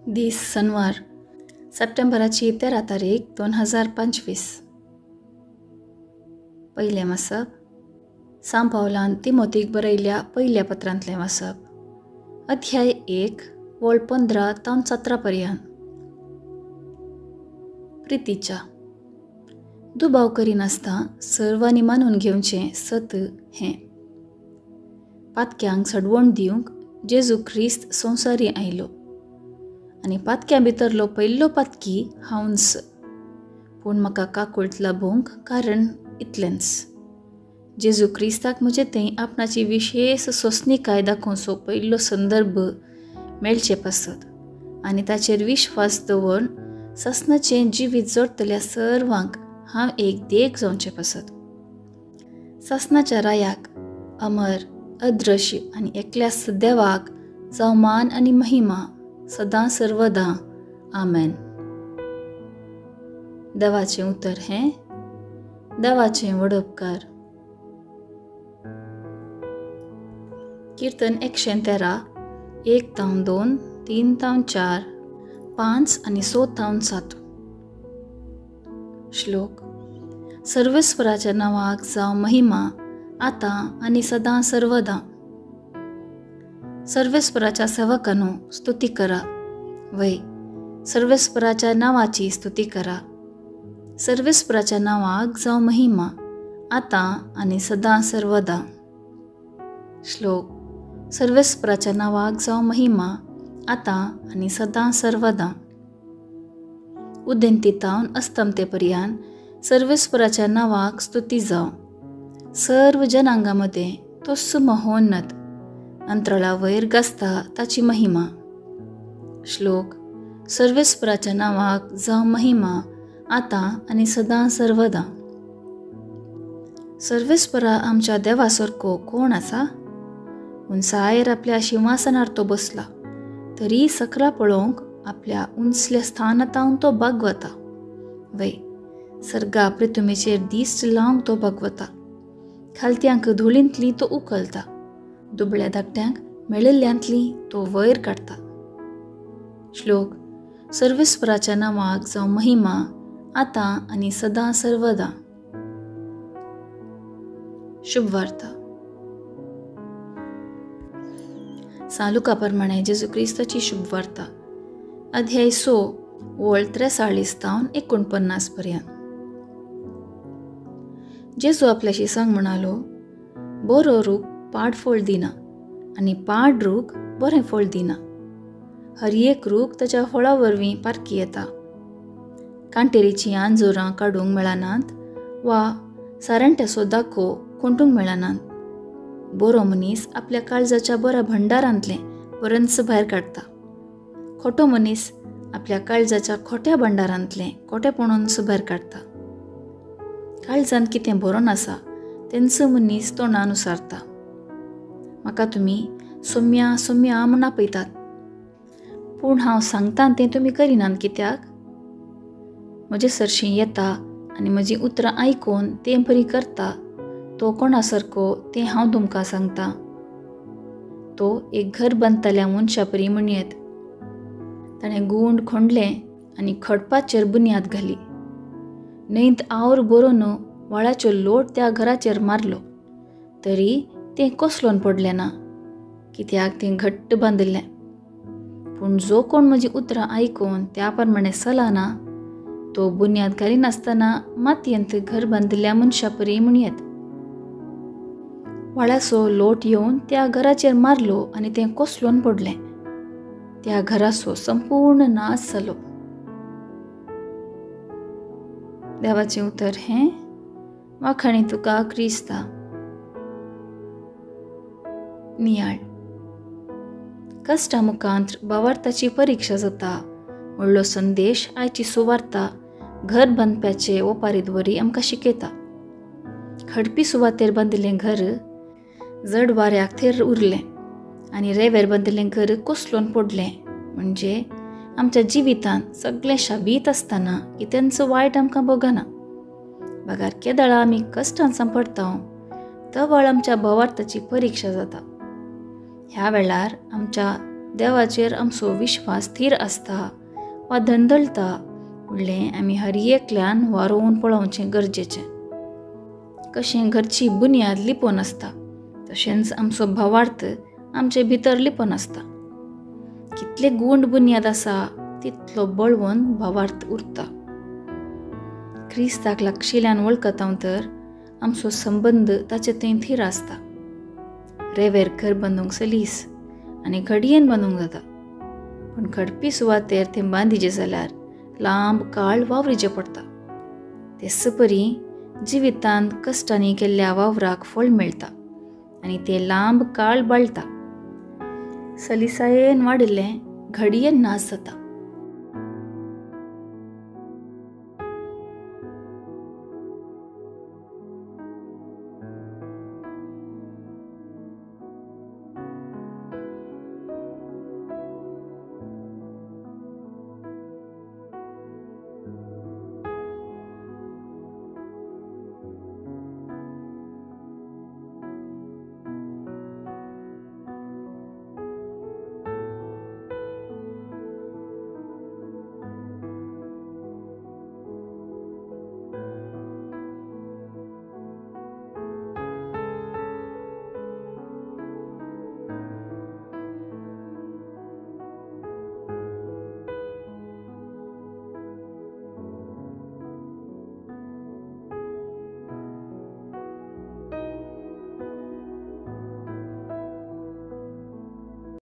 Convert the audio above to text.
दीस सनवार सप्टेंबराची 13 तारीख 2025. पयलें वाचप सांव पावलान तिमोतीक बरयल्ल्या पयल्या पत्रांतलें वाचप, अध्याय 1 वळ 15 तावन 17 पर्यंत. प्रितीच्या दुबाव करिनासतना सर्वांनी मानून घेवचें सत हें. पातक्यांक सडवण दिवंक जेजू क्रिस्त संवसारी आयलो आनी पातक्यां भितरलो पयलो पातकी हांवच. पूण म्हाका काकूळट लाबूंक कारण इतलेंच, जेजू क्रिस्ताक म्हजे थंय आपणाची विशेश सोंसणीकाय दाखोवचो पयलो संदर्भ मेळचे पासत आनी ताचेर विश्वास दवरून सासणाचें जिवीत जोडटल्या सर्वांक हांव एक देख जावचें पासत. सासणाच्या रायाक, अमर, अदृश्य आनी एकल्याच देवाक जावं मान आनी महिमा सदां सर्वदां. आमेन. देवाचें उतर हें देवाचें वडोपकार. कीर्तन 113, 1 तावन 2, 3 तावन 4, 5 आनी 6 तावन 7. श्लोक. सर्वेस्वराच्या नांवाक जावं महिमा आतां आनी सदां सर्वदां. सर्वेस्वराच्या सेवकांनो स्तुती करा, वय सर्वेस्वराच्या नांवाची स्तुती करा. सर्वेस्वराच्या नांवाक जावं महिमा आतां आनी सदां सर्वदां. श्लोक. सर्वेस्वराच्या नांवाक जावं महिमा आतां आनी सदां सर्वदां. उदेंती तावन अस्तमते पर्यंत सर्वेस्वराच्या नांवाक स्तुती जावं. सर्व जनांगा मदें तोच महोन्नत, अंतराळा वयर गाजता ताची महिमा. श्लोक. सर्वेस्वराच्या नांवाक जावं महिमा आतां आनी सदां सर्वदां. सर्वेस्वरा आमच्या देवा सारको कोण आसा? उंचायेर आपल्या शिंवासनार तो बसला, तरी सकरा पळोवंक आपल्या उंचल्या स्थानातावन तो बागवता. वय सर्गा पृथ्वीचेर दिश्ट लावंक तो बागवता. खालत्यांक धुळींतली तो उखलता, दुबळ्या धाकट्यांक मेळिल्ल्यांतली तो वयर काडटा. श्लोक. सर्वेस्वराच्या नांवाक जावं महिमा आतां आनी सदां सर्वदां. शुभवार्ता. सांव लुका प्रमाणे जेजू क्रिस्ताची शुभवार्ता, अध्याय 6 वळ 43 तावन 49 पर्यंत. जेजू आपल्याशी सांग म्हणालो, बरो रूख पाड फळ दिना आनी पाड रूख बरें फळ दिना. हर एक रूख ताच्या फळा वरवीं पारखी येता. कांटेरीचीं आंजोरां काडूंक मेळनात वा सारांट्याचो दाखो खोंटूंक मेळनात. बरो मनीस आपल्या काळजाच्या बऱ्या भंडारांतलें बरेंच भायर काडटा. खोटो मनीस आपल्या काळजाच्या खोट्या भंडारांतलें खोटेपणूच भायर काडटा. काळजांत कितें बरोवन आसा तेंच मनीस तोंडान उसारता. म्हाका तुमी सोम्या सोम्या म्हूण आपयतात, पूण हांव सांगता तें तुमी करिनात कित्याक? म्हजे सरशीं येता आनी म्हजीं उतरां आयकून तें बरी करता तो कोणा सारको तें हांव तुमकां सांगता. तो एक घर बांदतल्या मनशा परी म्हणयेत. ताणें गुंड खोंडलें आनी खडपाचेर बुन्याद घाली. न्हंयत our बरोवन व्हाळाचो लोट त्या घराचेर मारलो, तरी तें कोसलोन पडलें ना, कित्याक तें घट्ट बांदिल्लें. पूण जो कोण म्हजीं उतरां आयकून त्या प्रमाणे चलना तो बुन्याद घालिनासतना मातयेंत घर बांदिल्ल्या मनशा परी म्हणयेत. व्हाळाचो लोट येवन त्या घराचेर मारलो आनी तें कोसलोन पडलें. त्या घराचो संपूर्ण नाश जालो. देवाचें उतर हें वाखाणी तुका क्रिस्ता. नियाळ. कश्टा मुखांत भावार्थाची परिक्षा जाता म्हणलो संदेश आयची सुवार्ता घर बांदप्याचे ओपारीत वरी आमकां शिकयता. खडपी सुवातेर बांदिल्लें घर जड वाऱ्याक थेर उरलें आनी रेवेर बांदिल्लें घर कोसलोन पडलें. म्हणजे आमच्या जिवितांत सगळें शाबीत आसतना कितेंच वायट आमकां भोगना. बगार केदळा आमी कश्टान सांपडटा तवळ आमच्या भावार्थाची परिक्षा जाता. ह्या वेळार आमच्या देवाचेर आमचो विश्वास थीर आसता वा धंदळटा म्हणलें आमी हर एकल्यान वारोवन पळोवचें गरजेचें. कशें घरची बुन्याद लिपोवन आसता तशेंच आमचो भावार्थ आमचे भितर लिपोवन आसता. कितले गूंड बुन्याद आसा तितलो बळवंत भावार्थ उरता. क्रिस्ताक लागशिल्ल्यान वळखता तर आमचो संबंद ताचे थंय थीर आसता. रेवेर घर बांदूंक सलीस आनी घडयेन बांदूंक जाता, पूण घडपी सुवातेर तें बांदिचें जाल्यार लांब काळ वावरीचें पडटा. तेच परी जिवितांत कश्टांनी केल्ल्या वावराक फळ मेळटा आनी तें लांब काळ बाळटा. सलिसायेन वाडिल्लें घडयेन नाश जाता.